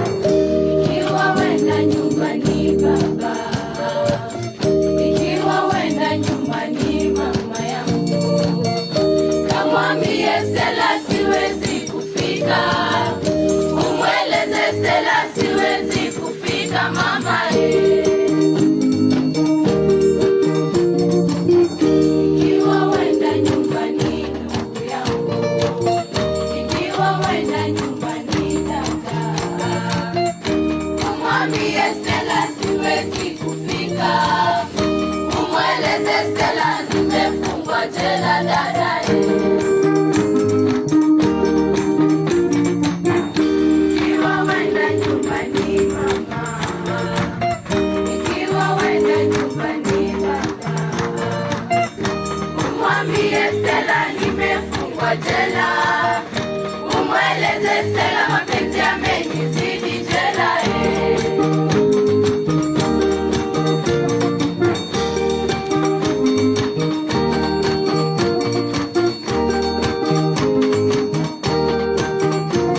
Ikiwa wenda nyumbani baba, ikiwa wenda nyumbani mama yangu, kamwambie Stella siwezi kufika, umweleze Stella siwezi kufika mama ye. Ikiwa wenda nyumbani ndugu yangu, ikiwa wenda nyumbani dada, umwambie Stella siwezi kufika, umweleze Stella nimefungwa jela dada ye. Ikiwa wenda nyumbani mama, ikiwa wenda nyumbani baba, umwambie Stella nimefungwa jela, umweleze Stella.